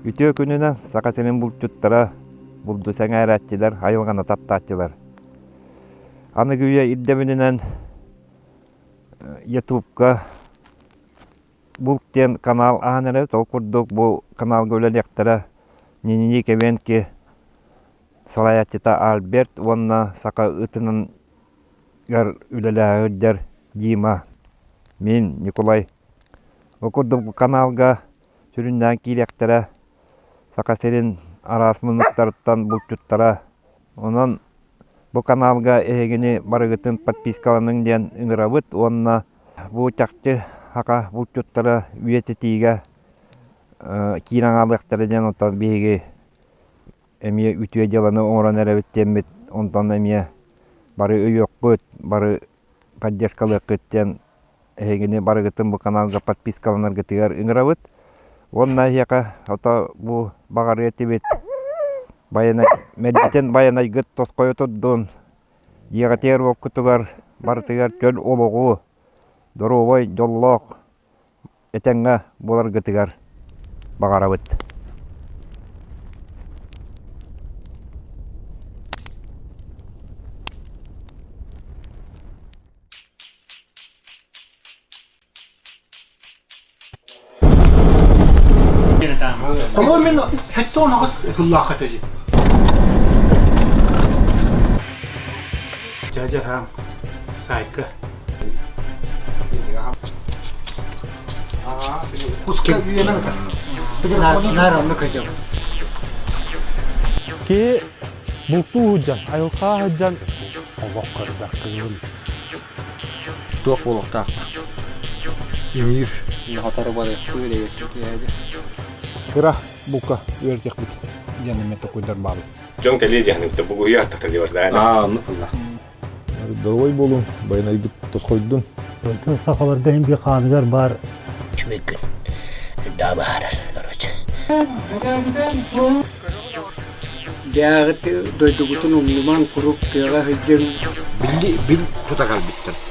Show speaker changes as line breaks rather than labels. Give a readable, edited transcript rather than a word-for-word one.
Үтүө күнүнэн Саха сирин булчуттара, булду сэҥээрээччилэр, айылҕаны таптааччылар. Аныгы үйэ ирдэбилинэн Ютубка Булт диэн канал аһан эрэр, ол курдук бу каналга үлэлиэхтэрэ Нинини Кэвенки салайааччыта Альберт уонна саха ытынан үлэлээһирдэр Дима, мин, Ньукулай. Ол курдук бу каналга сүрүннээн киириэхтэрэ Саха сирин араас муннуктарыттан булчуттара. Онон бу каналга эһигини барыгытын подпискаланыҥ диэн ыҥырабыт уонна бу чахчы саха булчуттара үйэтитиигэ киирэн хаалыахтара диэн оттон биһиги эмиэ үтүө дьыаланы оҥорон эрэбит диэммит онтон эмиэ бары өйүөххүт, бары поддержкалыаххыт диэн эһигини барыгытын бу каналга подпискаланаргытыгар ыҥырабыт. Уонна эһиэхэ ото бу баҕарыа этибит байанай мэлдьитин байанайгыт тосхойо турдун, дьиэҕитигэр уоккутугар барытыгар чөл олоҕу, доруобай, дьоллоох этэҥҥэ буоларгытыгар баҕарабыт.
Холуо мин 78 сыллаах этэ
Дядя Хам, Сайка.
Киһи бултуу сылдьан, айылҕаҕа сылдьан
олох көрбөх кыыл.
Туох буолуохтаах?
Иҥиир.
Хотор барыахпы диэбит
Кыра булка үөрэтиэхпит диэн эмиэ токуйдар баабыт.
Дьон кэлиэ диэхнибитэ бугуйа артатылыйбар
Аа, оннук ылла.
Доруобай буолуҥ, байанайбыт тосхойдун.
Сахаларга иһин биир хааныгар баар
Үчүгэй күн. Үрдэҕэ баһаарар, короче.
Дьээҕит дойдугутун умнумаҥ, куруук тыаҕа сылдьыҥ.
Билли бил тута кэлбиттэр.